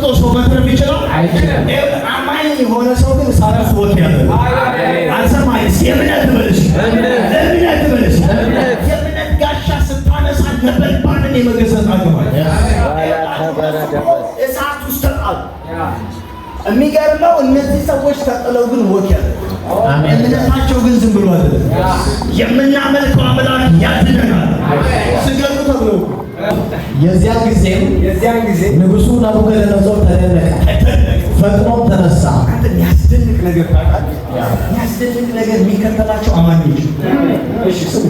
ተቀምጦ ሰው መትረፍ ይችላል? አይችልም። ይኸውልህ፣ አማኝ የሆነ ሰው ግን እሳት ውስጥ walk ያደርጋል። አልሰማኝ። እስኪ እምነት በልሽ፣ እምነት በልሽ። የእምነት ጋሻ ስታነሳ ነበልባልን የመገሰጽ አቅም አለ። እሳት ውስጥ ተጣሉ። የሚገርመው እነዚህ ሰዎች ተጥለው ግን walk ያደርጋሉ። አሜን። እምነታቸው ግን ዝም ብሎ አይደለም። የምናመልከው አምላክ ያድነናል። ስገዱ ተብሎ የዚያን ጊዜም የዚያን ጊዜ ንጉሡ ናቡከደነፆር ተደነቀ፣ ፈጥኖም ተነሳ። አንተ የሚያስደንቅ ነገር ታውቃለህ? የሚያስደንቅ ነገር የሚከተላቸው አማኞች። እሺ ስሙ።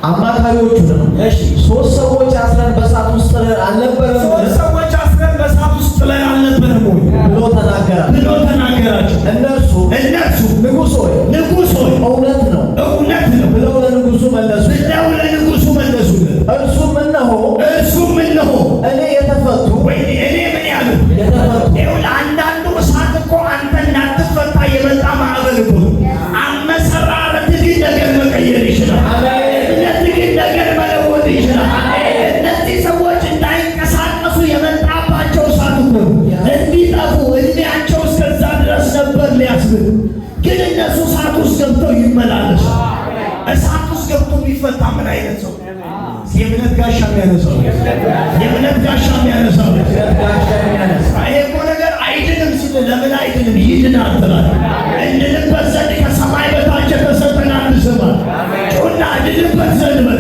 አማካሪዎቹንም ሶስት ሰዎች አስረን በእሳት ውስጥ ጥለን አልነበረምን? ሶስት ሰዎች አስረን በእሳት ውስጥ ጥለን አልነበረም ወይ ብሎ ተናገራቸው። ብሎ ተናገራቸው። እነርሱ እነርሱ ንጉሥ ሆይ፣ ንጉሥ ሆይ፣ እውነት ነው እውነት ነው ብለው ለንጉሡ መለሱ። ብለው ለንጉሡ መለሱለት። እርሱም እነሆ፣ እርሱም እነሆ፣ እኔ የተፈቱ ወይ እኔ ምን ያሉ የተፈቱ ይኸውልህ፣ አንዳንዱ እሳት እኮ አንተ እንዳትፈታ የመጣ ማዕበል እኮ ነው። አመሰራረት ግን ነገር መቀየር ይችላል። እምነት ግን ነገር መለወጥ ይችላል። እነዚህ ሰዎች እንዳይንቀሳቀሱ የመጣባቸው እሳት እኮ ነው። እንዲጠፉ እድሜያቸው እስከዛ ድረስ ነበር ሊያስብል፣ ግን እነሱ እሳት ውስጥ ገብተው ይመላለሳል። እሳት ውስጥ ገብቶ የሚፈታ ምን አይነት ሰው? የእምነት ጋሻ የሚያነሳው፣ የእምነት ጋሻ የሚያነሳው። ጋሻ የሚያነሳ። ይሄ እኮ ነገር አይድንም ሲል ለምን አይድንም? ይድናል ትላለህ። እንድንበት ዘንድ ከሰማይ በታች የተሰጠን አንድ ስም አለ። ጩና እንድንበት ዘንድ በል።